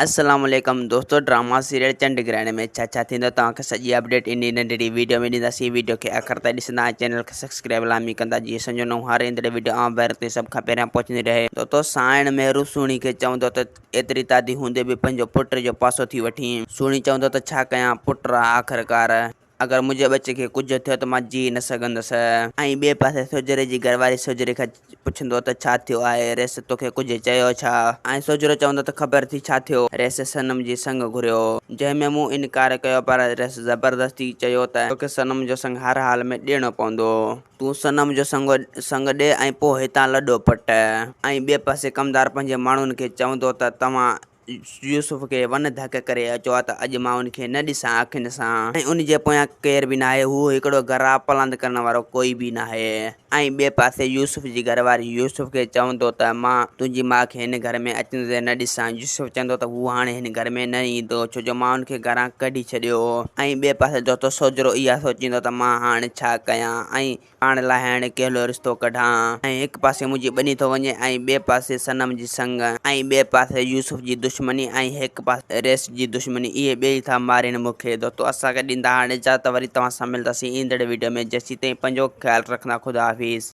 السلام عليڪم دوستو ڊراما سيريل چنڊ گرهڻ ۾ ڇا ڇا ٿيندو توهان کي سڄي اپڊيٽ انهي ننڍڙي ويڊيو ۾ ڏينداسين ويڊيو کي آخر تائين ڏسندا ۽ چينل کي سبسڪرائب لازمي ڪندا جيئن اسان جو نئون هر ايندڙ ويڊيو عام ڀائرن تائين سڀ کان پهريان پهچندي رهي. دوستو سانئڻ مهرو سهڻي کي چوندو ته ايتري تعدي هوندي به پنهنجو پٽ جو پاسو ٿي وٺين. سهڻي چوندو ته ڇا ڪيان پٽ آ آخرڪار. اگر منهنجي ٻچي کي ڪجهه ٿيو ته مان جيئي نه سگهندس. ۽ ٻئي پاسي سوجهري جي گهر واري سوجهري کان پڇندو ته ڇا ٿيو آهي؟ ريس توکي ڪجهه چيو ڇا؟ ۽ سوجهرو چوندو ته خبر ٿي ڇا ٿيو؟ ريس صنم جي سڱ گهريو. جنهن ۾ مون انڪار ڪيو پر ريس زبردستي چيو ته توکي صنم جو سڱ هر حال ۾ ڏيڻو پوندو. تون صنم جو سڱ ڏي ۽ پوء هتان لڏو پٽ. ۽ ٻئي پاسي ڪمدار پنهنجي ماڻهن کي چوندو ته توهان يوسف کي ون ڌڪ ڪري اچو ته اڄ مان ان کي نه ڏسان اکين سان ۽ ان جي پويان ڪير به ناهي، هو هڪڙو گهر آ، پلاند ڪرڻ وارو ڪوئي به ناهي. ۽ ٻئي پاسي يوسف جي گهر واري يوسف کي چوندو ته مان تنهنجي ماء کي هن گهر ۾ اچندي نه ڏسان. يوسف چوندو ته هو هاڻي هن گهر ۾ نه ايندو ڇو جو مان ان کي گهران ڪڍي ڇڏيو. ۽ ٻئي پاسي دوستو سوجهرو اها سوچيندو ته مان هاڻ ڇا ڪيان ۽ پاڻ لاهڻ ڪهڙو رستو ڪڍان ۽ هڪ پاسي منهنجي ٻني ٿو وڃي ۽ ٻئي پاسي صنم جي سڱ ۽ ٻئي پاسي يوسف جي دشمني ۽ هڪ پاسي ريس جي دشمني اهي ٻئي ٿا مارين مون کي دوستو اسان کي ڏيندا هاڻ اجازت وري توهان سان ملنداسين ايندڙ ويڊيو ۾ جيسين تائين پنهنجو خيال رکندا خدا حافظ.